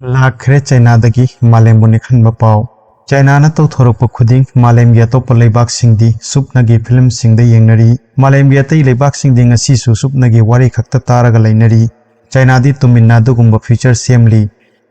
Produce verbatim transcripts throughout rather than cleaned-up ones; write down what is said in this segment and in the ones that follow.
ꯂꯥꯛꯈ꯭ꯔꯦ ꯆꯩꯅꯥꯗꯒꯤ ꯃꯥꯂꯦꯝꯕꯨ ꯅꯤꯛꯍꯟꯕ ꯄꯥꯎ꯫ ꯆꯩꯅꯥꯅ ꯇꯧꯊꯣꯔꯛꯄ ꯈꯨꯗꯤꯡ ꯃꯥꯂꯦꯝꯒꯤ ꯑꯇꯣꯞꯄ ꯂꯩꯕꯥꯛꯁꯤꯡꯗꯤ ꯁꯨꯞꯅꯒꯤ ꯐꯤꯂꯝꯁꯤꯡꯗ ꯌꯦꯡꯅꯔꯤ꯫ ꯃꯥꯂꯦꯝꯒꯤ ꯑꯇꯩ ꯂꯩꯕꯥꯛꯁꯤꯡꯗꯤ ꯉꯁꯤꯁꯨ ꯁꯨꯞꯅꯒꯤ ꯋꯥꯔꯤ ꯈꯛꯇ ꯇꯥꯔꯒ ꯂꯩꯅꯔꯤ꯫ ꯆꯩꯅꯥꯗꯤ ꯇꯨꯃꯤꯟꯅ ꯑꯗꯨꯒꯨꯝꯕ ꯐ꯭ꯌꯨꯆꯔ ꯁꯦꯝꯂꯤ꯫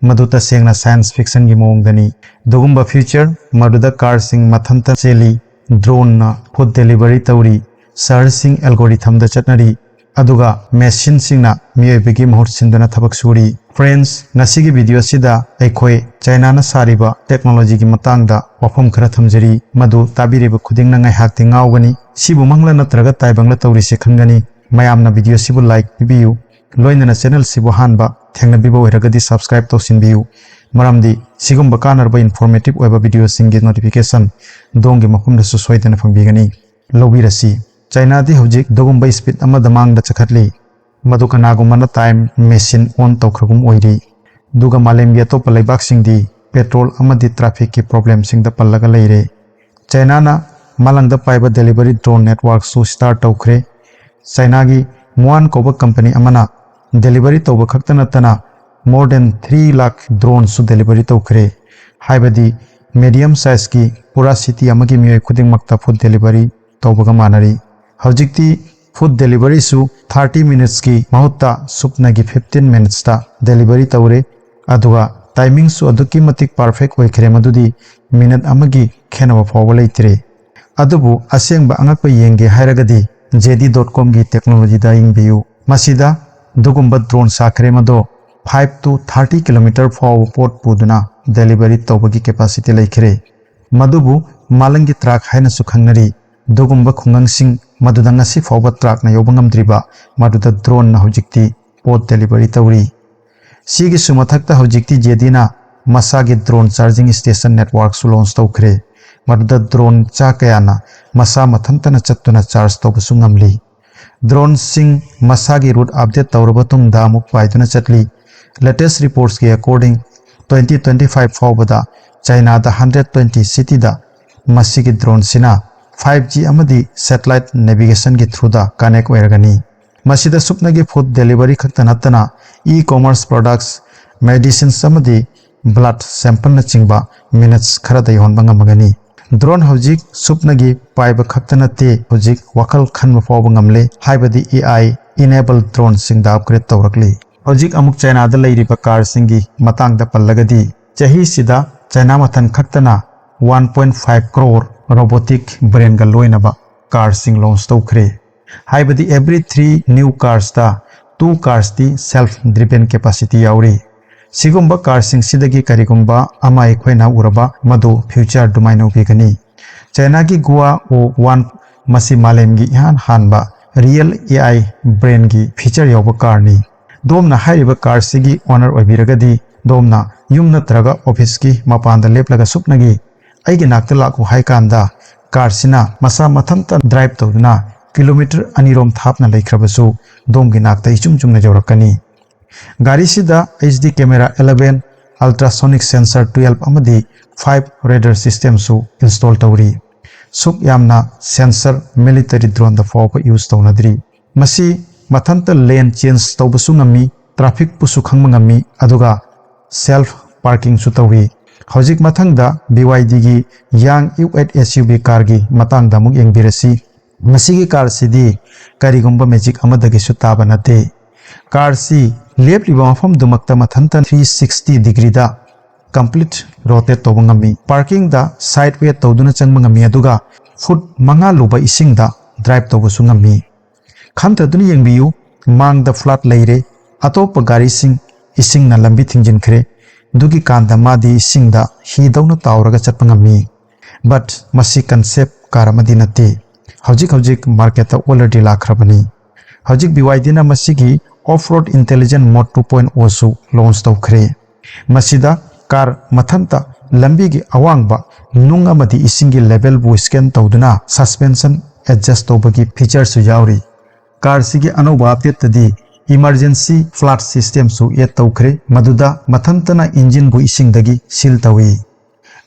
ꯃꯗꯨ ꯇꯁꯦꯡꯅ ꯁꯥꯏꯟꯁ ꯐꯤꯛꯁꯟꯒꯤ ꯃꯑꯣꯡꯗꯅꯤ꯫ ꯑꯗꯨꯒꯨꯝꯕ ꯐ꯭ꯌꯨꯆꯔ ꯃꯗꯨꯗ ꯀꯥꯔꯁꯤꯡ ꯃꯊꯟꯇ ꯆꯦꯜꯂꯤ, ꯗ꯭ꯔꯣꯟꯅ ꯐꯨꯗ ꯗꯦꯂꯤꯚꯔꯤ ꯇꯧꯔꯤ, ꯁꯍꯔꯁꯤꯡ ꯑꯦꯜꯒꯣꯔꯤꯊꯝꯗ ꯆꯠꯅꯔꯤ, ꯑꯗꯨꯒ ꯃꯦꯁꯤꯟꯁꯤꯡꯅ ꯃꯤꯑꯣꯏꯕꯒꯤ ꯃꯍꯨꯠ ꯁꯤꯟꯗꯨꯅ ꯊꯕꯛ ꯁꯨꯔꯤ꯫ ꯐ꯭ꯔꯦꯟꯁ, ꯉꯁꯤꯒꯤ ꯚꯤꯗꯤꯑꯣ ꯑꯁꯤꯗ ꯑꯩꯈꯣꯏ ꯆꯥꯏꯅꯥꯅ ꯁꯥꯔꯤꯕ ꯇꯦꯛꯅꯣꯂꯣꯖꯤꯒꯤ ꯃꯇꯥꯡꯗ ꯋꯥꯐꯝ ꯈꯔ ꯊꯝꯖꯔꯤ, ꯃꯗꯨ ꯇꯥꯕꯤꯔꯤꯕ ꯈꯨꯗꯤꯡꯅ ꯉꯥꯏꯍꯥꯛꯇꯤ ꯉꯥꯎꯒꯅꯤ꯫ ꯁꯤꯕꯨ ꯃꯪꯂ ꯅꯠꯇ꯭ꯔꯒ ꯇꯥꯏꯕꯪꯂ ꯇꯧꯔꯤꯁꯦ ꯈꯟꯒꯅꯤ꯫ ꯃꯌꯥꯝꯅ ꯚꯤꯗꯤꯑꯣ ꯑꯁꯤꯕꯨ ꯂꯥꯏꯛ ꯄꯤꯕꯤꯌꯨ, ꯂꯣꯏꯅꯅ ꯆꯦꯅꯦꯜꯁꯤꯕꯨ ꯑꯍꯥꯟꯕ ꯊꯦꯡꯅꯕꯤꯕ ꯑꯣꯏꯔꯒꯗꯤ ꯁꯕꯁꯀ꯭ꯔꯥꯏꯕ ꯇꯧꯁꯤꯟꯕꯤꯌꯨ, ꯃꯔꯝꯗꯤ ꯁꯤꯒꯨꯝꯕ ꯀꯥꯟꯅꯔꯕ ꯏꯟꯐꯣꯔꯃꯦꯇꯤꯚ ꯑꯣꯏꯕ ꯚꯤꯗꯤꯑꯣꯁꯤꯡꯒꯤ ꯅꯣꯇꯤꯐꯤꯀꯦꯁꯟ ꯑꯗꯣꯝꯒꯤ ꯃꯐꯝꯗꯁꯨ ꯁꯣꯏꯗꯅ ꯐꯪꯕꯤꯒꯅꯤ꯫ ꯂꯧꯕꯤꯔꯁꯤ꯫ ꯆꯥꯏꯅꯥꯗꯤ ꯍꯧꯖꯤꯛ ꯑꯗꯨꯒꯨꯝꯕ ꯁ꯭ꯄꯤꯗ ꯑꯃꯗ ꯃꯥꯡꯗ ꯆꯠꯈꯠꯂꯤ, ꯃꯗꯨ ꯀꯅꯥꯒꯨꯝꯕꯅ ꯇꯥꯏꯝ ꯃꯦꯁꯤꯟ ꯑꯣꯟ ꯇꯧꯈ꯭ꯔꯒꯨꯝ ꯑꯣꯏꯔꯤ꯫ ꯑꯗꯨꯒ ꯃꯥꯂꯦꯝꯒꯤ ꯑꯇꯣꯞꯄ ꯂꯩꯕꯥꯛꯁꯤꯡꯗꯤ ꯄꯦꯇ꯭ꯔꯣꯜ ꯑꯃꯗꯤ ꯇ꯭ꯔꯥꯐꯤꯛꯀꯤ ꯄ꯭ꯔꯣꯕ꯭ꯂꯦꯝꯁꯤꯡꯗ ꯄꯜꯂꯒ ꯂꯩꯔꯦ꯫ ꯆꯥꯏꯅꯥꯅ ꯃꯥꯂꯪꯗ ꯄꯥꯏꯕ ꯗꯦꯂꯤꯚꯔꯤ ꯗ꯭ꯔꯣꯟ ꯅꯦꯠꯋꯥꯔꯛꯁꯨ ꯁ꯭ꯇꯥꯔꯠ ꯇꯧꯈ꯭ꯔꯦ꯫ ꯆꯥꯏꯅꯥꯒꯤ ꯃꯨꯋꯥꯟ ꯀꯧꯕ ꯀꯝꯄꯅꯤ ꯑꯃꯅ ꯗꯦꯂꯤꯚꯔꯤ ꯇꯧꯕ ꯈꯛꯇ ꯅꯠꯇꯅ more than three lakh ꯗ꯭ꯔꯣꯟꯁꯨ ꯗꯦꯂꯤꯚꯔꯤ ꯇꯧꯈ꯭ꯔꯦ꯫ ꯍꯥꯏꯕꯗꯤ ꯃꯦꯗꯤꯌꯝ ꯁꯥꯏꯖꯀꯤ ꯄꯨꯔꯥ ꯁꯤꯇꯤ ꯑꯃꯒꯤ ꯃꯤꯑꯣꯏ ꯈꯨꯗꯤꯡꯃꯛꯇ ꯐꯨꯗ ꯗꯦꯂꯤꯚꯔꯤ ꯇꯧꯕꯒ ꯃꯥꯟꯅꯔꯤ꯫ ꯍꯧꯖꯤꯛꯇꯤ ꯐꯨꯗ ꯗꯦꯂꯤꯚꯔꯤꯁꯨ ꯊꯥꯔꯇꯤ ꯃꯤꯅꯤꯠꯁꯀꯤ ꯃꯍꯨꯠꯇ ꯁꯨꯞꯅꯒꯤ ꯐꯤꯐꯇꯤꯟ ꯃꯤꯅꯤꯠꯁꯇ ꯗꯦꯂꯤꯚꯔꯤ ꯇꯧꯔꯦ꯫ ꯑꯗꯨꯒ ꯇꯥꯏꯃꯤꯡꯁꯨ ꯑꯗꯨꯛꯀꯤ ꯃꯇꯤꯛ ꯄꯔꯐꯦꯛ ꯑꯣꯏꯈ꯭ꯔꯦ, ꯃꯗꯨꯗꯤ ꯃꯤꯅꯠ ꯑꯃꯒꯤ ꯈꯦꯠꯅꯕ ꯐꯥꯎꯕ ꯂꯩꯇ꯭ꯔꯦ꯫ ꯑꯗꯨꯕꯨ ꯑꯁꯦꯡꯕ ꯑꯉꯛꯄ ꯌꯦꯡꯒꯦ ꯍꯥꯏꯔꯒꯗꯤ ꯖꯦ ꯗꯤ ꯗꯣꯠ ꯀꯣꯝꯒꯤ ꯇꯦꯛꯅꯣꯂꯣꯖꯤꯗ ꯌꯦꯡꯕꯤꯌꯨ꯫ ꯃꯁꯤꯗ ꯑꯗꯨꯒꯨꯝꯕ ꯗ꯭ꯔꯣꯟ ꯁꯥꯈ꯭ꯔꯦ, ꯃꯗꯣ ꯐꯥꯏꯚ to ꯊꯥꯔꯇꯤ ꯀꯤꯂꯣꯃꯤꯇꯔ ꯐꯥꯎꯕ ꯄꯣꯠ ꯄꯨꯗꯨꯅ ꯗꯦꯂꯤꯚꯔꯤ ꯇꯧꯕꯒꯤ ꯀꯦꯄꯥꯁꯤꯇꯤ ꯂꯩꯈ꯭ꯔꯦ꯫ ꯃꯗꯨꯕꯨ ꯃꯥꯂꯪꯒꯤ ꯇ꯭ꯔꯥꯛ ꯍꯥꯏꯅꯁꯨ ꯈꯪꯅꯔꯤ꯫ ꯑꯗꯨꯒꯨꯝꯕ ꯈꯨꯡꯒꯪꯁꯤꯡ ꯃꯗꯨꯗ ꯉꯁꯤ ꯐꯥꯎꯕ ꯇ꯭ꯔꯥꯛꯅ ꯌꯧꯕ ꯉꯝꯗ꯭ꯔꯤꯕ, ꯃꯗꯨꯗ ꯗ꯭ꯔꯣꯟꯅ ꯍꯧꯖꯤꯛꯇꯤ ꯄꯣꯠ ꯗꯦꯂꯤꯚꯔꯤ ꯇꯧꯔꯤ꯫ ꯁꯤꯒꯤꯁꯨ ꯃꯊꯛꯇ ꯍꯧꯖꯤꯛꯇꯤ ꯖꯦ ꯗꯤꯅ ꯃꯁꯥꯒꯤ ꯗ꯭ꯔꯣꯟ ꯆꯥꯔꯖꯤꯡ ꯁ꯭ꯇꯦꯁꯟ ꯅꯦꯠꯋꯥꯔꯛꯁꯨ ꯂꯣꯟꯆ ꯇꯧꯈ꯭ꯔꯦ, ꯃꯗꯨꯗ ꯗ꯭ꯔꯣꯟ ꯆꯥ ꯀꯌꯥꯅ ꯃꯁꯥ ꯃꯊꯟꯇꯅ ꯆꯠꯇꯨꯅ ꯆꯥꯔꯖ ꯇꯧꯕꯁꯨ ꯉꯝꯂꯤ꯫ ꯗ꯭ꯔꯣꯟꯁꯤꯡ ꯃꯁꯥꯒꯤ ꯔꯨꯠ ꯑꯞꯗꯦꯠ ꯇꯧꯔꯕ ꯇꯨꯡꯗ ꯑꯃꯨꯛ ꯄꯥꯏꯗꯨꯅ ꯆꯠꯂꯤ꯫ ꯂꯦꯇꯦꯁ ꯔꯤꯄꯣꯔꯠꯁꯀꯤ ꯑꯦꯀꯣꯔꯗꯤꯡ, ꯇ꯭ꯋꯦꯟꯇꯤ ꯇ꯭ꯋꯦꯟꯇꯤ ꯐꯥꯏꯚ ꯐꯥꯎꯕꯗ ꯆꯥꯏꯅꯥꯗ ꯍꯟꯗ꯭ꯔꯦꯠ ꯇ꯭ꯋꯦꯟꯇꯤ ꯁꯤꯇꯤꯗ ꯃꯁꯤꯒꯤ ꯗ꯭ꯔꯣꯟꯁꯤꯅ ꯐꯥꯏꯚ ꯖꯤ ꯑꯃꯗꯤ ꯁꯦꯇꯦꯂꯥꯏꯠ ꯅꯦꯚꯤꯒꯦꯁꯟꯒꯤ ꯊ꯭ꯔꯨꯗ ꯀꯅꯦꯛ ꯑꯣꯏꯔꯒꯅꯤ꯫ ꯃꯁꯤꯗ ꯁꯨꯞꯅꯒꯤ ꯐꯨꯗ ꯗꯦꯂꯤꯚꯔꯤ ꯈꯛꯇ ꯅꯠꯇꯅ ꯏ ꯀꯣꯃꯔꯁ ꯄ꯭ꯔꯣꯗꯛꯁ, medicines ꯑꯃꯗꯤ blood sampleꯅꯆꯤꯡꯕ minutes ꯈꯔꯗ ꯌꯧꯍꯟꯕ ꯉꯝꯃꯒꯅꯤ꯫ Drone ꯍꯧꯖꯤꯛ ꯁꯨꯞꯅꯒꯤ ꯄꯥꯏꯕ ꯈꯛꯇ ꯅꯠꯇꯦ, ꯍꯧꯖꯤꯛ ꯋꯥꯈꯜ ꯈꯟꯕ ꯐꯥꯎꯕ ꯉꯝꯂꯦ, ꯍꯥꯏꯕꯗꯤ A I enabled droneꯁꯤꯡꯗ upgrade ꯇꯧꯔꯛꯂꯤ꯫ ꯍꯧꯖꯤꯛ ꯑꯃꯨꯛ ꯆꯥꯏꯅꯥꯗ ꯂꯩꯔꯤꯕ ꯀꯥꯔꯁꯤꯡꯒꯤ ꯃꯇꯥꯡꯗ ꯄꯜꯂꯒꯗꯤ, ꯆꯍꯤꯁꯤꯗ ꯆꯥꯏꯅꯥ ꯃꯊꯟ ꯈꯛꯇꯅ one point five crore robotic brainꯒ ꯂꯣꯏꯅꯕ ꯀꯥꯔꯁꯤꯡ launch ꯇꯧꯈ꯭ꯔꯦ꯫ ꯍꯥꯏꯕꯗꯤ every three new carsꯇ two carsꯇꯤ self driven capacity ꯌꯥꯎꯔꯤ꯫ ꯁꯤꯒꯨꯝꯕ ꯀꯥꯔꯁꯤꯡꯁꯤꯗꯒꯤ ꯀꯔꯤꯒꯨꯝꯕ ꯑꯃ ꯑꯩꯈꯣꯏꯅ ꯎꯔꯕ, ꯃꯗꯨ future ꯑꯗꯨꯃꯥꯏꯅ ꯎꯕꯤꯒꯅꯤ꯫ ꯆꯥꯏꯅꯥꯒꯤ Guoa O one ꯃꯁꯤ ꯃꯥꯂꯦꯝꯒꯤ ꯏꯍꯥꯟ ꯍꯥꯟꯕ real A I brainꯒꯤ feature ꯌꯥꯎꯕ ꯀꯥꯔꯅꯤ꯫ ꯗꯣꯝꯅ ꯍꯥꯏꯔꯤꯕ ꯀꯥꯔꯁꯤꯒꯤ owner ꯑꯣꯏꯕꯤꯔꯒꯗꯤ, ꯗꯣꯝꯅ ꯌꯨꯝ ꯅꯠꯇ꯭ꯔꯒ officeꯀꯤ ꯃꯄꯥꯟꯗ ꯂꯦꯞꯂꯒ ꯁꯨꯞꯅꯒꯤ "ꯑꯩꯒꯤ ꯅꯥꯛꯇ ꯂꯥꯛꯎ" ꯍꯥꯏ ꯀꯥꯟꯗ, ꯀꯥꯔꯁꯤꯅ ꯃꯁꯥ ꯃꯊꯟꯇ drive ꯇꯧꯗꯨꯅ kilometre ꯑꯅꯤꯔꯣꯝ ꯊꯥꯞꯅ ꯂꯩꯈ꯭ꯔꯕꯁꯨ ꯗꯣꯝꯒꯤ ꯅꯥꯛꯇ ꯏꯆꯨꯝ ꯆꯨꯝꯅ ꯌꯧꯔꯛꯀꯅꯤ꯫ ꯒꯥꯔꯤꯁꯤꯗ H D camera eleven, ultrasonic sensor twelve ꯑꯃꯗꯤ five radar systemꯁꯨ install ꯇꯧꯔꯤ꯫ ꯁꯨꯛ ꯌꯥꯝꯅ sensor military droneꯗ ꯐꯥꯎꯕ use ꯇꯧꯅꯗ꯭ꯔꯤ꯫ ꯃꯁꯤ ꯃꯊꯟꯇ lane change ꯇꯧꯕꯁꯨ ꯉꯝꯃꯤ, trafficꯄꯨꯁꯨ ꯈꯪꯕ ꯉꯝꯃꯤ, ꯑꯗꯨꯒ self parkingꯁꯨ ꯇꯧꯏ꯫ ꯍꯧꯖꯤꯛ ꯃꯊꯪꯗ BYDꯒꯤ Yangtze SUV carꯒꯤ ꯃꯇꯥꯡꯗ ꯑꯃꯨꯛ ꯌꯦꯡꯕꯤꯔꯁꯤ꯫ ꯃꯁꯤꯒꯤ ꯀꯥꯔꯁꯤꯗꯤ ꯀꯔꯤꯒꯨꯝꯕ magic ꯑꯃꯗꯒꯤꯁꯨ ꯇꯥꯕ ꯅꯠꯇꯦ꯫ ꯀꯥꯔꯁꯤ ꯂꯦꯞꯂꯤꯕ ꯃꯐꯝꯗꯨꯃꯛꯇ ꯃꯊꯟꯇ three sixty degreeꯗ complete rotate ꯇꯧꯕ ꯉꯝꯃꯤ꯫ Parkingꯗ side way ꯇꯧꯗꯨꯅ ꯆꯪꯕ ꯉꯝꯃꯤ, ꯑꯗꯨꯒ foot ꯃꯉꯥ ꯂꯨꯕ ꯏꯁꯤꯡꯗ drive ꯇꯧꯕꯁꯨ ꯉꯝꯃꯤ꯫ ꯈꯟꯊꯗꯨꯅ ꯌꯦꯡꯕꯤꯌꯨ, ꯃꯥꯡꯗ flood ꯂꯩꯔꯦ, ꯑꯇꯣꯞꯄ ꯒꯥꯔꯤꯁꯤꯡ ꯏꯁꯤꯡꯅ ꯂꯝꯕꯤ ꯊꯤꯡꯖꯤꯟꯈ꯭ꯔꯦ꯫ ꯑꯗꯨꯒꯤ ꯀꯥꯟꯗ ꯃꯥꯗꯤ ꯏꯁꯤꯡꯗ ꯍꯤꯗꯧꯅ ꯇꯥꯎꯔꯒ ꯆꯠꯄ ꯉꯝꯃꯤ꯫ But ꯃꯁꯤ concept car ꯑꯃꯗꯤ ꯅꯠꯇꯦ꯫ ꯍꯧꯖꯤꯛ ꯍꯧꯖꯤꯛ marketꯇ already ꯂꯥꯛꯈ꯭ꯔꯕꯅꯤ꯫ ꯍꯧꯖꯤꯛ BYDꯅ ꯃꯁꯤꯒꯤ off-road intelligent mode two point oꯁꯨ launch ꯇꯧꯈ꯭ꯔꯦ꯫ ꯃꯁꯤꯗ ꯀꯥꯔ ꯃꯊꯟꯇ ꯂꯝꯕꯤꯒꯤ ꯑꯋꯥꯡꯕ, ꯅꯨꯡ ꯑꯃꯗꯤ ꯏꯁꯤꯡꯒꯤ levelꯕꯨ scan ꯇꯧꯗꯨꯅ suspension adjust ꯇꯧꯕꯒꯤ featureꯁꯨ ꯌꯥꯎꯔꯤ꯫ ꯀꯥꯔꯁꯤꯒꯤ ꯑꯅꯧꯕ updateꯇꯗꯤ emergency flood systemꯁꯨ add ꯇꯧꯈ꯭ꯔꯦ, ꯃꯗꯨꯗ ꯃꯊꯟꯇꯅ engineꯕꯨ ꯏꯁꯤꯡꯗꯒꯤ seal ꯇꯧꯏ꯫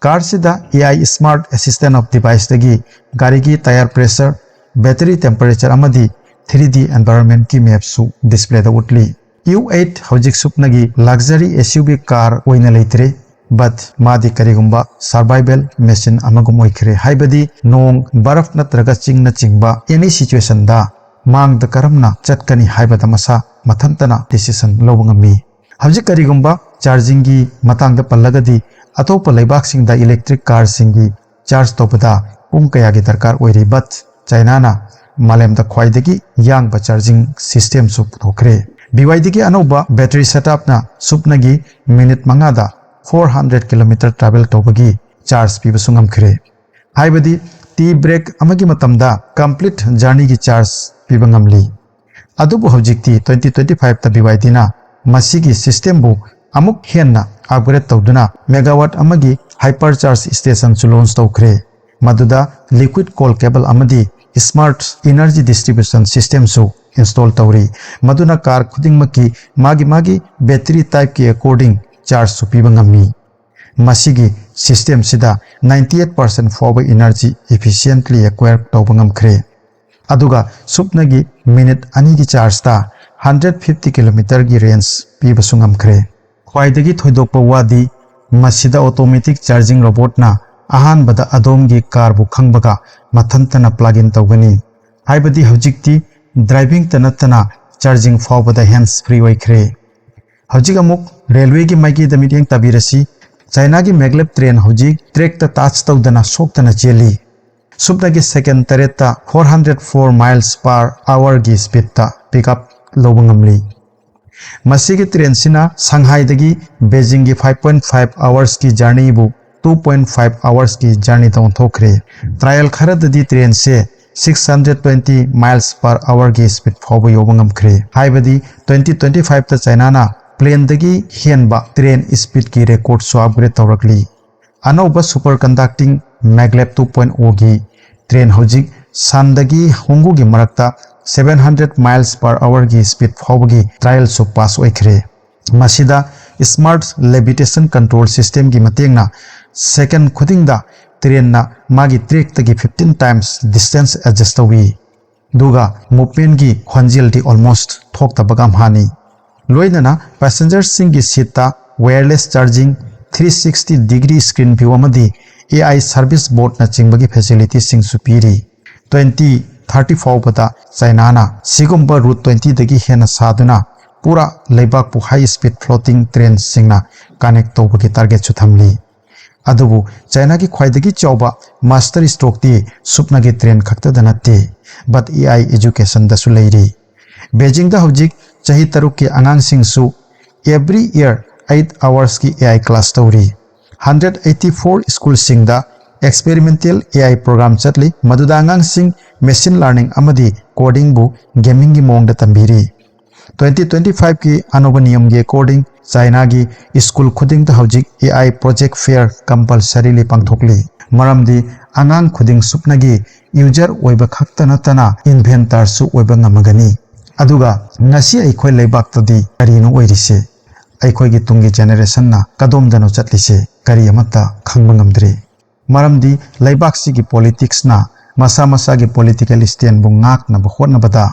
ꯀꯥꯔꯁꯤꯗ A I smart assistant of deviceꯇꯒꯤ ꯒꯥꯔꯤꯒꯤ tyre pressure, battery temperature ꯑꯃꯗꯤ three D environmentꯀꯤ mapꯁꯨ displayꯗ ꯎꯠꯂꯤ꯫ U eight ꯍꯧꯖꯤꯛ ꯁꯨꯞꯅꯒꯤ luxury S U V car ꯑꯣꯏꯅ ꯂꯩꯇ꯭ꯔꯦ, but ꯃꯥꯗꯤ ꯀꯔꯤꯒꯨꯝꯕ survival machine ꯑꯃꯒꯨꯝ ꯑꯣꯏꯈ꯭ꯔꯦ꯫ ꯍꯥꯏꯕꯗꯤ ꯅꯣꯡ, ꯕꯔꯐ ꯅꯠꯇ꯭ꯔꯒ ꯆꯤꯡꯅꯆꯤꯡꯕ any situationꯗ ꯃꯥꯡꯗ ꯀꯔꯝꯅ ꯆꯠꯀꯅꯤ ꯍꯥꯏꯕꯗ ꯃꯁꯥ ꯃꯊꯟꯇꯅ decision ꯂꯧꯕ ꯉꯝꯃꯤ꯫ ꯍꯧꯖꯤꯛ ꯀꯔꯤꯒꯨꯝꯕ chargingꯒꯤ ꯃꯇꯥꯡꯗ ꯄꯜꯂꯒꯗꯤ, ꯑꯇꯣꯞꯄ ꯂꯩꯕꯥꯛꯁꯤꯡꯗ electric carꯁꯤꯡꯒꯤ charge ꯇꯧꯕꯗ ꯄꯨꯡ ꯀꯌꯥꯒꯤ ꯗꯔꯀꯥꯔ ꯑꯣꯏꯔꯤ, but Chinaꯅ ꯃꯥꯂꯦꯝꯗ ꯈ꯭ꯋꯥꯏꯗꯒꯤ ꯌꯥꯡꯕ charging systemꯁꯨ ꯄꯨꯊꯣꯛꯈ꯭ꯔꯦ꯫ BYDꯒꯤ ꯑꯅꯧꯕ battery setupꯅ ꯁꯨꯞꯅꯒꯤ ꯃꯤꯅꯤꯠ ꯃꯉꯥꯗ four hundred kilometer travel ꯇꯧꯕꯒꯤ charge ꯄꯤꯕꯁꯨ ꯉꯝꯈ꯭ꯔꯦ꯫ ꯍꯥꯏꯕꯗꯤ tea break ꯑꯃꯒꯤ ꯃꯇꯝꯗ complete journeyꯒꯤ charge ꯄꯤꯕ ꯉꯝꯂꯤ꯫ ꯑꯗꯨꯕꯨ ꯍꯧꯖꯤꯛꯇꯤ twenty twenty fiveꯇ BYDꯅ ꯃꯁꯤꯒꯤ systemꯕꯨ ꯑꯃꯨꯛ ꯍꯦꯟꯅ upgrade ꯇꯧꯗꯨꯅ megawatt ꯑꯃꯒꯤ hypercharge stationꯁꯨ launch ꯇꯧꯈ꯭ꯔꯦ, ꯃꯗꯨꯗ liquid cool cable ꯑꯃꯗꯤ smart energy distribution systemꯁꯨ install ꯇꯧꯔꯤ, ꯃꯗꯨꯅ car ꯈꯨꯗꯤꯡꯃꯛꯀꯤ ꯃꯥꯒꯤ ꯃꯥꯒꯤ battery typeꯀꯤ according chargeꯁꯨ ꯄꯤꯕ ꯉꯝꯃꯤ꯫ ꯃꯁꯤꯒꯤ systemꯁꯤꯗ ninety eight percent ꯐꯥꯎꯕ energy efficiently acquire ꯇꯧꯕ ꯉꯝꯈ꯭ꯔꯦ꯫ ꯑꯗꯨꯒ ꯁꯨꯞꯅꯒꯤ ꯃꯤꯅꯤꯠ ꯑꯅꯤꯒꯤ chargeꯇ hundred fifty kilometerꯒꯤ range ꯄꯤꯕꯁꯨ ꯉꯝꯈ꯭ꯔꯦ꯫ ꯈ꯭ꯋꯥꯏꯗꯒꯤ ꯊꯣꯏꯗꯣꯛꯄ ꯋꯥꯗꯤ ꯃꯁꯤꯗ automatic charging robotꯅ ꯑꯍꯥꯟꯕꯗ ꯑꯗꯣꯝꯒꯤ carꯕꯨ ꯈꯪꯕꯒ ꯃꯊꯟꯇꯅ plug in ꯇꯧꯒꯅꯤ꯫ ꯍꯥꯏꯕꯗꯤ ꯍꯧꯖꯤꯛꯇꯤ drivingꯇ ꯅꯠꯇꯅ charging ꯐꯥꯎꯕꯗ hands free ꯑꯣꯏꯈ꯭ꯔꯦ꯫ ꯍꯧꯖꯤꯛ ꯑꯃꯨꯛ railwayꯒꯤ ꯃꯥꯏꯀꯩꯗ ꯃꯤꯠꯌꯦꯡ ꯇꯥꯕꯤꯔꯁꯤ꯫ Chinaꯒꯤ maglev train ꯍꯧꯖꯤꯛ trackꯇ touch ꯇꯧꯗꯅ ꯁꯣꯛꯇꯅ ꯆꯦꯜꯂꯤ꯫ ꯁꯨꯞꯅꯒꯤ second ꯇꯔꯦꯠꯇ four hundred four miles per hourꯒꯤ speedꯇ pick up ꯂꯧꯕ ꯉꯝꯂꯤ꯫ ꯃꯁꯤꯒꯤ trainꯁꯤꯅ ꯁꯪꯍꯥꯏꯗꯒꯤ ꯕꯦꯖꯤꯡꯒꯤ five point five hoursꯀꯤ journeyꯕꯨ two point five hoursꯀꯤ journeyꯗ ꯑꯣꯟꯊꯣꯛꯈ꯭ꯔꯦ꯫ Trial ꯈꯔꯗꯗꯤ trainꯁꯦ six hundred twenty miles per hourꯒꯤ speed ꯐꯥꯎꯕ ꯌꯧꯕ ꯉꯝꯈ꯭ꯔꯦ꯫ ꯍꯥꯏꯕꯗꯤ twenty twenty fiveꯇ Chinaꯅ planeꯗꯒꯤ ꯍꯦꯟꯕ train speedꯀꯤ recordꯁꯨ upgrade ꯇꯧꯔꯛꯂꯤ꯫ ꯑꯅꯧꯕ superconducting maglev two point oꯒꯤ train ꯍꯧꯖꯤꯛ sunꯗꯒꯤ ꯍꯣꯡꯒꯨꯒꯤ ꯃꯔꯛꯇ seven hundred miles per hourꯒꯤ speed ꯐꯥꯎꯕꯒꯤ trialꯁꯨ pass ꯑꯣꯏꯈ꯭ꯔꯦ꯫ ꯃꯁꯤꯗ smart levitation control systemꯒꯤ ꯃꯇꯦꯡꯅ second ꯈꯨꯗꯤꯡꯗ trainꯅ ꯃꯥꯒꯤ trackꯇꯒꯤ fifteen times distance adjust ꯇꯧꯏ꯫ ꯑꯗꯨꯒ movementꯀꯤ ꯈꯣꯟꯖꯦꯜꯗꯤ almost ꯊꯣꯛꯇꯕꯒ ꯃꯥꯟꯅꯩ꯫ ꯂꯣꯏꯅꯅ ꯄꯦꯁꯦꯟꯖꯔꯁꯤꯡꯒꯤ ꯁꯤꯠꯇ wireless charging, three sixty degree screen view ꯑꯃꯗꯤ ꯑꯦ ꯑꯥꯏ ꯁꯔꯚꯤꯁ ꯕꯣꯔꯗꯅꯆꯤꯡꯕꯒꯤ ꯐꯦꯁꯤꯂꯤꯇꯤꯁꯤꯡꯁꯨ ꯄꯤꯔꯤ꯫ ꯇ꯭ꯋꯦꯟꯇꯤ ꯊꯥꯔꯇꯤ ꯐꯥꯎꯕꯗ ꯆꯥꯏꯅꯥꯅ ꯁꯤꯒꯨꯝꯕ ꯔꯨꯠ ꯇ꯭ꯋꯦꯟꯇꯤꯗꯒꯤ ꯍꯦꯟꯅ ꯁꯥꯗꯨꯅ ꯄꯨꯔꯥ ꯂꯩꯕꯥꯛꯄꯨ ꯍꯥꯏ ꯁ꯭ꯄꯤꯗ ꯐ꯭ꯂꯣꯇꯤꯡ ꯇ꯭ꯔꯦꯟꯁꯤꯡꯅ ꯀꯅꯦꯛ ꯇꯧꯕꯒꯤ ꯇꯥꯔꯒꯦꯠꯁꯨ ꯊꯝꯂꯤ꯫ ꯑꯗꯨꯕꯨ ꯆꯥꯏꯅꯥꯒꯤ ꯈ꯭ꯋꯥꯏꯗꯒꯤ ꯆꯥꯎꯕ ꯃꯥꯁꯇꯔ ꯁ꯭ꯇ꯭ꯔꯣꯛꯇꯤ ꯁꯨꯞꯅꯒꯤ ꯇ꯭ꯔꯦꯟ ꯈꯛꯇꯗ ꯅꯠꯇꯦ, but ꯑꯦ ꯑꯥꯏ ꯑꯦꯖꯨꯀꯦꯁꯟꯗꯁꯨ ꯂꯩꯔꯤ꯫ ꯕꯦꯖꯤꯡꯗ ꯍꯧꯖꯤꯛ ꯆꯍꯤ ꯇꯔꯨꯛꯀꯤ ꯑꯉꯥꯡꯁꯤꯡꯁꯨ every year eight hoursꯀꯤ ꯑꯦ ꯑꯥꯏ ꯀ꯭ꯂꯥꯁ ꯇꯧꯔꯤ꯫ ꯍꯟꯗ꯭ꯔꯦꯠ ꯑꯩꯠꯇꯤ ꯐꯣꯔ ꯁ꯭ꯀꯨꯜꯁꯤꯡꯗ ꯑꯦꯛꯁꯄꯦꯔꯤꯃꯦꯟꯇꯦꯜ ꯑꯦ ꯑꯥꯏ ꯄ꯭ꯔꯣꯒ꯭ꯔꯥꯝ ꯆꯠꯂꯤ, ꯃꯗꯨꯗ ꯑꯉꯥꯡꯁꯤꯡ ꯃꯦꯁꯤꯟ ꯂꯔꯅꯤꯡ ꯑꯃꯗꯤ ꯀꯣꯗꯤꯡꯕꯨ ꯒꯦꯃꯤꯡꯒꯤ ꯃꯑꯣꯡꯗ ꯇꯝꯕꯤꯔꯤ꯫ ꯇ꯭ꯋꯦꯟꯇꯤ ꯇ꯭ꯋꯦꯟꯇꯤ ꯐꯥꯏꯚꯀꯤ ꯑꯅꯧꯕ ꯅꯤꯌꯝꯒꯤ ꯑꯦꯀꯣꯔꯗꯤꯡ, ꯆꯥꯏꯅꯥꯒꯤ ꯁ꯭ꯀꯨꯜ ꯈꯨꯗꯤꯡꯗ ꯍꯧꯖꯤꯛ ꯑꯦ ꯑꯥꯏ ꯄ꯭ꯔꯣꯖꯦꯛ ꯐꯤꯌꯔ ꯀꯝꯄꯜꯁꯔꯤꯂꯤ ꯄꯥꯡꯊꯣꯛꯂꯤ꯫ ꯃꯔꯝꯗꯤ ꯑꯉꯥꯡ ꯈꯨꯗꯤꯡ ꯁꯨꯞꯅꯒꯤ ꯌꯨꯖꯔ ꯑꯣꯏꯕ ꯈꯛꯇ ꯅꯠꯇꯅ ꯏꯟꯚꯦꯟꯇꯔꯁꯨ ꯑꯣꯏꯕ ꯉꯝꯃꯒꯅꯤ꯫ ꯑꯗꯨꯒ ꯉꯁꯤ ꯑꯩꯈꯣꯏ ꯂꯩꯕꯥꯛꯇꯗꯤ ꯀꯔꯤꯅꯣ ꯑꯣꯏꯔꯤꯁꯦ? ꯑꯩꯈꯣꯏꯒꯤ ꯇꯨꯡꯒꯤ ꯖꯦꯅꯦꯔꯦꯁꯟꯅ ꯀꯗꯣꯝꯗꯅꯣ ꯆꯠꯂꯤꯁꯦ? ꯀꯔꯤ ꯑꯃꯠꯇ ꯈꯪꯕ ꯉꯝꯗ꯭ꯔꯤ꯫ ꯃꯔꯝꯗꯤ ꯂꯩꯕꯥꯛꯁꯤꯒꯤ ꯄꯣꯂꯤꯇꯤꯛꯁꯅ ꯃꯁꯥ ꯃꯁꯥꯒꯤ ꯄꯣꯂꯤꯇꯤꯀꯦꯜ ꯁ꯭ꯇꯦꯟꯕꯨ ꯉꯥꯛꯅꯕ ꯍꯣꯠꯅꯕꯗ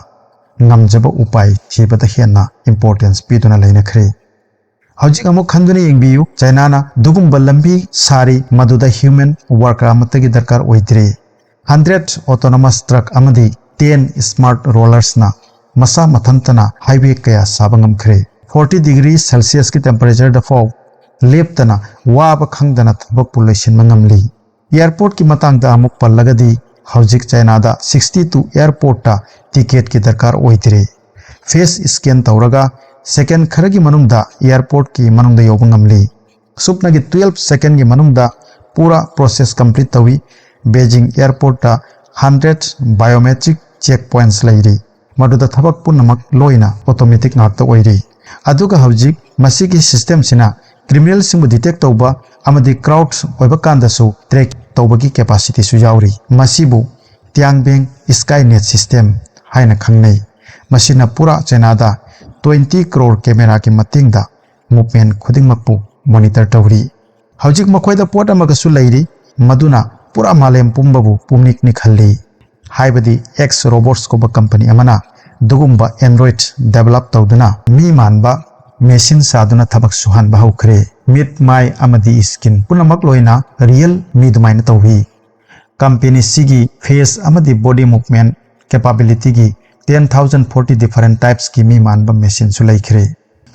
ꯉꯝꯖꯕ ꯎꯄꯥꯏ ꯊꯤꯕꯗ ꯍꯦꯟꯅ ꯏꯝꯄꯣꯔꯇꯦꯟꯁ ꯄꯤꯗꯨꯅ ꯂꯩꯅꯈ꯭ꯔꯦ꯫ ꯍꯧꯖꯤꯛ ꯑꯃꯨꯛ ꯈꯟꯗꯨꯅ ꯌꯦꯡꯕꯤꯌꯨ, ꯆꯥꯏꯅꯥꯅ ꯑꯗꯨꯒꯨꯝꯕ ꯂꯝꯕꯤ ꯁꯥꯔꯤ ꯃꯗꯨꯗ ꯍ꯭ꯌꯨꯃꯦꯟ ꯋꯥꯔꯀꯔ ꯑꯃꯠꯇꯒꯤ ꯗꯔꯀꯥꯔ ꯑꯣꯏꯗ꯭ꯔꯦ꯫ ꯍꯟꯗ꯭ꯔꯦꯠ ꯑꯣꯇꯣꯅꯣꯃꯁ ꯇ꯭ꯔꯛ ꯑꯃꯗꯤ ꯇꯦꯟ ꯁ꯭ꯃꯥꯔꯠ ꯔꯣꯂꯔꯁꯅ ꯃꯁꯥ ꯃꯊꯟꯇꯅ ꯍꯥꯏꯋꯦ ꯀꯌꯥ ꯁꯥꯕ ꯉꯝꯈ꯭ꯔꯦ꯫ ꯐꯣꯔꯇꯤ ꯗꯤꯒ꯭ꯔꯤ ꯁꯦꯜꯁꯤꯌꯁꯀꯤ ꯇꯦꯝꯄꯔꯦꯆꯔꯗ ꯐꯥꯎ ꯂꯦꯞꯇꯅ ꯋꯥꯕ ꯈꯪꯗꯅ ꯊꯕꯛꯄꯨ ꯂꯣꯏꯁꯤꯟꯕ ꯉꯝꯂꯤ꯫ ꯑꯦꯌꯔꯄꯣꯔꯠꯀꯤ ꯃꯇꯥꯡꯗ ꯑꯃꯨꯛ ꯄꯜꯂꯒꯗꯤ, ꯍꯧꯖꯤꯛ ꯆꯥꯏꯅꯥꯗ ꯁꯤꯛꯁꯇꯤ ꯇꯨ ꯑꯦꯌꯔꯄꯣꯔꯠꯇ ꯇꯤꯀꯦꯠꯀꯤ ꯗꯔꯀꯥꯔ ꯑꯣꯏꯗ꯭ꯔꯦ꯫ ꯐꯦꯁ ꯁ꯭ꯀꯦꯟ ꯇꯧꯔꯒ ꯁꯦꯀꯦꯟ ꯈꯔꯒꯤ ꯃꯅꯨꯡꯗ ꯑꯦꯌꯔꯄꯣꯔꯠꯀꯤ ꯃꯅꯨꯡꯗ ꯌꯧꯕ ꯉꯝꯂꯤ꯫ ꯁꯨꯞꯅꯒꯤ ꯇ꯭ꯋꯦꯜꯐ ꯁꯦꯀꯦꯟꯒꯤ ꯃꯅꯨꯡꯗ ꯄꯨꯔꯥ ꯄ꯭ꯔꯣꯁꯦꯁ ꯀꯝꯄ꯭ꯂꯤꯠ ꯇꯧꯏ꯫ ꯕꯦꯖꯤꯡ ꯑꯦꯌꯔꯄꯣꯔꯠꯇ ꯍꯟꯗ꯭ꯔꯦꯠ ꯕꯥꯏꯑꯣꯃꯦꯇ꯭ꯔꯤꯛ ꯆꯦꯛ ꯄꯣꯏꯟꯠꯁ ꯂꯩꯔꯤ, ꯃꯗꯨꯗ ꯊꯕꯛ ꯄꯨꯝꯅꯃꯛ ꯂꯣꯏꯅ ꯑꯣꯇꯣꯃꯦꯇꯤꯛ ꯉꯥꯛꯇ ꯑꯣꯏꯔꯤ꯫ ꯑꯗꯨꯒ ꯍꯧꯖꯤꯛ ꯃꯁꯤꯒꯤ ꯁꯤꯁꯇꯦꯝꯁꯤꯅ ꯀ꯭ꯔꯤꯃꯤꯅꯦꯜꯁꯤꯡꯕꯨ ꯗꯤꯇꯦꯛ ꯇꯧꯕ ꯑꯃꯗꯤ ꯀ꯭ꯔꯥꯎꯗ ꯑꯣꯏꯕ ꯀꯥꯟꯗꯁꯨ ꯇ꯭ꯔꯦꯛ ꯇꯧꯕꯒꯤ ꯀꯦꯄꯥꯁꯤꯇꯤꯁꯨ ꯌꯥꯎꯔꯤ꯫ ꯃꯁꯤꯕꯨ ꯇꯤꯌꯥꯡꯕꯦꯡ ꯁ꯭ꯀꯥꯏ ꯅꯦꯠ ꯁꯤꯁꯇꯦꯝ ꯍꯥꯏꯅ ꯈꯪꯅꯩ꯫ ꯃꯁꯤꯅ ꯄꯨꯔꯥ ꯆꯥꯏꯅꯥꯗ ꯇ꯭ꯋꯦꯟꯇꯤ ꯀ꯭ꯔꯣꯔ ꯀꯦꯃꯦꯔꯥꯒꯤ ꯃꯇꯦꯡꯗ ꯃꯨꯚꯃꯦꯟꯠ ꯈꯨꯗꯤꯡꯃꯛꯄꯨ ꯃꯣꯅꯤꯇꯔ ꯇꯧꯔꯤ꯫ ꯍꯧꯖꯤꯛ ꯃꯈꯣꯏꯗ ꯄꯣꯠ ꯑꯃꯒꯁꯨ ꯂꯩꯔꯤ, ꯃꯗꯨꯅ ꯄꯨꯔꯥ ꯃꯥꯂꯦꯝ ꯄꯨꯝꯕꯕꯨ ꯄꯨꯝꯅꯤꯛ ꯅꯤꯛꯍꯜꯂꯤ꯫ ꯍꯥꯏꯕꯗꯤ ꯑꯦꯛꯁ ꯔꯣꯕꯣꯠꯁ ꯀꯧꯕ ꯀꯝꯄꯅꯤ ꯑꯃꯅ ꯑꯗꯨꯒꯨꯝꯕ Android develop ꯇꯧꯗꯨꯅ ꯃꯤ ꯃꯥꯟꯕ machine ꯁꯥꯗꯨꯅ ꯊꯕꯛ ꯁꯨꯍꯟꯕ ꯍꯧꯈ꯭ꯔꯦ꯫ ꯃꯤꯠ, ꯃꯥꯏ ꯑꯃꯗꯤ skin ꯄꯨꯝꯅꯃꯛ ꯂꯣꯏꯅ real ꯃꯤ ꯑꯗꯨꯃꯥꯏꯅ ꯇꯧꯏ꯫ Company ꯁꯤꯒꯤ face ꯑꯃꯗꯤ body movement capability ꯒꯤ ten thousand forty different types ꯀꯤ ꯃꯤ ꯃꯥꯟꯕ machine ꯁꯨ ꯂꯩꯈ꯭ꯔꯦ꯫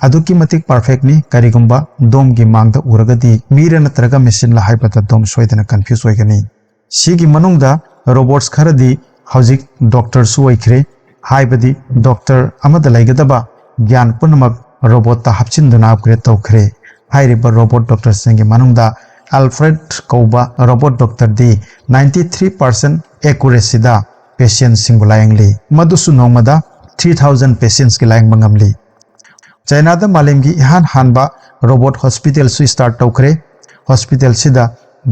ꯑꯗꯨꯛꯀꯤ ꯃꯇꯤꯛ perfect ꯅꯤ꯫ ꯀꯔꯤꯒꯨꯝꯕ ꯗꯣꯝꯒꯤ ꯃꯥꯡꯗ ꯎꯔꯒꯗꯤ ꯃꯤꯔ ꯅꯠꯇ꯭ꯔꯒ machine ꯂ ꯍꯥꯏꯕꯗ ꯗꯣꯝ ꯁꯣꯏꯗꯅ confuse ꯑꯣꯏꯒꯅꯤ꯫ ꯁꯤꯒꯤ ꯃꯅꯨꯡꯗ robots ꯈꯔꯗꯤ ꯍꯧꯖꯤꯛ doctor ꯁꯨ ꯑꯣꯏꯈ꯭ꯔꯦ, ꯍꯥꯏꯕꯗꯤ doctor ꯑꯃꯗ ꯂꯩꯒꯗꯕ ꯒ꯭ꯌꯥꯟ ꯄꯨꯝꯅꯃꯛ robot ꯇ ꯍꯥꯞꯆꯤꯟꯗꯨꯅ upgrade ꯇꯧꯈ꯭ꯔꯦ꯫ ꯍꯥꯏꯔꯤꯕ robot doctor ꯁꯤꯡꯒꯤ ꯃꯅꯨꯡꯗ Alfred ꯀꯧꯕ robot doctor ꯗꯤ ninety three percent accuracy ꯗ patient ꯁꯤꯡꯕꯨ ꯂꯥꯌꯦꯡꯂꯤ꯫ ꯃꯗꯨꯁꯨ ꯅꯣꯡꯃꯗ three thousand patients ꯀꯤ ꯂꯥꯌꯦꯡꯕ ꯉꯝꯂꯤ꯫ ꯆꯥꯏꯅꯥꯗ ꯃꯥꯂꯦꯝꯒꯤ ꯏꯍꯥꯟ ꯍꯥꯟꯕ robot hospital ꯁꯨ start ꯇꯧꯈ꯭ꯔꯦ꯫ Hospital ꯁꯤꯗ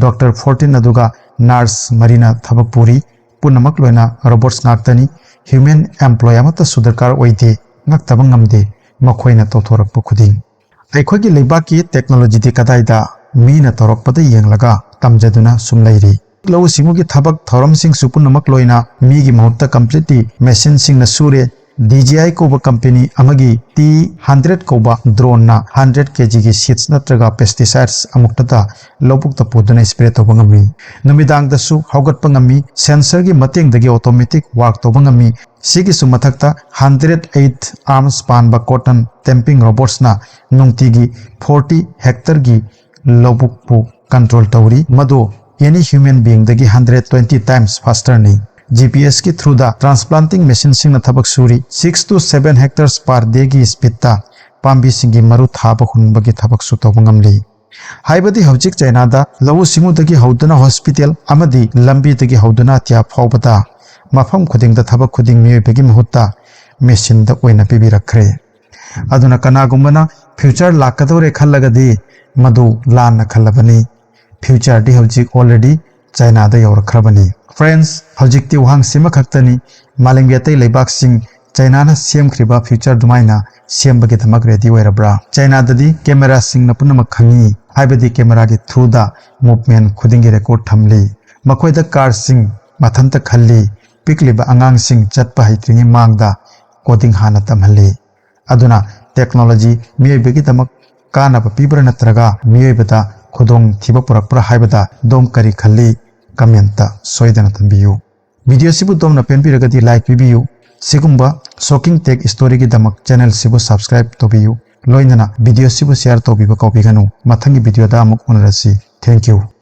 doctor fourteen ꯑꯗꯨꯒ nurse ꯃꯔꯤꯅ ꯊꯕꯛ ꯄꯨꯔꯤ꯫ ꯄꯨꯝꯅꯃꯛ ꯂꯣꯏꯅ robots ꯉꯥꯛꯇꯅꯤ꯫ Human employee ꯑꯃꯠꯇꯁꯨ ꯗꯔꯀꯥꯔ ꯑꯣꯏꯗꯦ꯫ ꯉꯛꯇꯕ ꯉꯝꯗꯦ ꯃꯈꯣꯏꯅ ꯇꯧꯊꯣꯔꯛꯄ ꯈꯨꯗꯤꯡ꯫ ꯑꯩꯈꯣꯏꯒꯤ ꯂꯩꯕꯥꯛꯀꯤ technology ꯗꯤ ꯀꯗꯥꯏꯗ? ꯃꯤꯅ ꯇꯧꯔꯛꯄꯗ ꯌꯦꯡꯂꯒ ꯇꯝꯖꯗꯨꯅ ꯁꯨꯝ ꯂꯩꯔꯤ꯫ ꯂꯧꯎ ꯁꯤꯡꯎꯒꯤ ꯊꯕꯛ ꯊꯧꯔꯝꯁꯤꯡꯁꯨ ꯄꯨꯝꯅꯃꯛ ꯂꯣꯏꯅ ꯃꯤꯒꯤ ꯃꯍꯨꯠꯇ completely machine ꯁꯤꯡꯅ ꯁꯨꯔꯦ꯫ D J I ꯀꯧꯕ company ꯑꯃꯒꯤ T hundred ꯀꯧꯕ drone ꯅ hundred K G ꯒꯤ seeds ꯅꯠꯇ꯭ꯔꯒ pesticides ꯑꯃꯨꯛꯇꯗ ꯂꯧꯕꯨꯛꯇ ꯄꯨꯗꯨꯅ spray ꯇꯧꯕ ꯉꯝꯃꯤ꯫ ꯅꯨꯃꯤꯗꯥꯡꯗꯁꯨ ꯍꯧꯒꯠꯄ ꯉꯝꯃꯤ꯫ Sensor ꯒꯤ ꯃꯇꯦꯡꯗꯒꯤ automatic work ꯇꯧꯕ ꯉꯝꯃꯤ꯫ ꯁꯤꯒꯤꯁꯨ ꯃꯊꯛꯇ hundred eight arms ꯄꯥꯟꯕ cotton tapping robots ꯅ ꯅꯨꯡꯇꯤꯒꯤ forty hectare ꯒꯤ ꯂꯧꯕꯨꯛꯄꯨ control ꯇꯧꯔꯤ, ꯃꯗꯨ any human being ꯗꯒꯤ hundred twenty times faster ꯅꯤ꯫ G P S ꯀꯤ through ꯗ transplanting machine ꯁꯤꯡꯅ ꯊꯕꯛ ꯁꯨꯔꯤ꯫ Six to seven hectares per day ꯒꯤ speed ꯇ ꯄꯥꯝꯕꯤꯁꯤꯡꯒꯤ ꯃꯔꯨ ꯊꯥꯕ ꯍꯨꯟꯕꯒꯤ ꯊꯕꯛꯁꯨ ꯇꯧꯕ ꯉꯝꯂꯤ꯫ ꯍꯥꯏꯕꯗꯤ ꯍꯧꯖꯤꯛ ꯆꯥꯏꯅꯥꯗ ꯂꯧꯎ ꯁꯤꯡꯎꯗꯒꯤ ꯍꯧꯗꯨꯅ hospital ꯑꯃꯗꯤ ꯂꯝꯕꯤꯗꯒꯤ ꯍꯧꯗꯨꯅ ꯑꯇꯤꯌꯥ ꯐꯥꯎꯕꯗ ꯃꯐꯝ ꯈꯨꯗꯤꯡꯗ ꯊꯕꯛ ꯈꯨꯗꯤꯡ ꯃꯤꯑꯣꯏꯕꯒꯤ ꯃꯍꯨꯠꯇ machine ꯗ ꯑꯣꯏꯅ ꯄꯤꯕꯤꯔꯛꯈ꯭ꯔꯦ꯫ ꯑꯗꯨꯅ ꯀꯅꯥꯒꯨꯝꯕꯅ future ꯂꯥꯛꯀꯗꯧꯔꯦ ꯈꯜꯂꯒꯗꯤ ꯃꯗꯨ ꯂꯥꯟꯅ ꯈꯜꯂꯕꯅꯤ꯫ Future ꯗꯤ ꯍꯧꯖꯤꯛ already ꯆꯥꯏꯅꯥꯗ ꯌꯧꯔꯛꯈ꯭ꯔꯕꯅꯤ꯫ Friends, ꯍꯧꯖꯤꯛꯇꯤ ꯋꯥꯍꯪ ꯁꯤꯃꯈꯛꯇꯅꯤ, ꯃꯥꯂꯦꯝꯒꯤ ꯑꯇꯩ ꯂꯩꯕꯥꯛꯁꯤꯡ ꯆꯥꯏꯅꯥꯅ ꯁꯦꯝꯈ꯭ꯔꯤꯕ future ꯑꯗꯨꯃꯥꯏꯅ ꯁꯦꯝꯕꯒꯤꯗꯃꯛ ready ꯑꯣꯏꯔꯕ꯭ꯔꯥ? ꯆꯥꯏꯅꯥꯗꯗꯤ camera ꯁꯤꯡꯅ ꯄꯨꯝꯅꯃꯛ ꯈꯪꯏ, ꯍꯥꯏꯕꯗꯤ camera ꯒꯤ through ꯗ movement ꯈꯨꯗꯤꯡꯒꯤ record ꯊꯝꯂꯤ꯫ ꯃꯈꯣꯏꯗ car ꯁꯤꯡ ꯃꯊꯟꯇ ꯈꯜꯂꯤ, ꯄꯤꯛꯂꯤꯕ ꯑꯉꯥꯡꯁꯤꯡ ꯆꯠꯄ ꯍꯩꯇ꯭ꯔꯤꯉꯩ ꯃꯥꯡꯗ coding ꯍꯥꯟꯅ ꯇꯝꯍꯜꯂꯤ꯫ ꯑꯗꯨꯅ technology ꯃꯤꯑꯣꯏꯕꯒꯤꯗꯃꯛ ꯀꯥꯟꯅꯕ ꯄꯤꯕ꯭ꯔꯥ ꯅꯠꯇ꯭ꯔꯒ ꯃꯤꯑꯣꯏꯕꯗ ꯈꯨꯗꯣꯡ ꯊꯤꯕ ꯄꯨꯔꯛꯄ꯭ꯔꯥ ꯍꯥꯏꯕꯗ ꯑꯗꯣꯝ ꯀꯔꯤ ꯈꯜꯂꯤ? Comment ꯁꯣꯏꯗꯅ ꯊꯝꯕꯤꯌꯨ꯫ Video ꯁꯤꯕꯨ ꯑꯗꯣꯝꯅ ꯄꯦꯟꯕꯤꯔꯒꯗꯤ like ꯄꯤꯕꯤꯌꯨ꯫ ꯁꯤꯒꯨꯝꯕ shocking tech story ꯒꯤꯗꯃꯛ channel ꯁꯤꯕꯨ subscribe ꯇꯧꯕꯤꯌꯨ꯫ ꯂꯣꯏꯅꯅ video ꯁꯤꯕꯨ share ꯇꯧꯕꯤꯕ ꯀꯥꯎꯕꯤꯒꯅꯨ꯫ ꯃꯊꯪꯒꯤ video ꯗ ꯑꯃꯨꯛ ꯎꯅꯔꯁꯤ꯫ Thank you꯫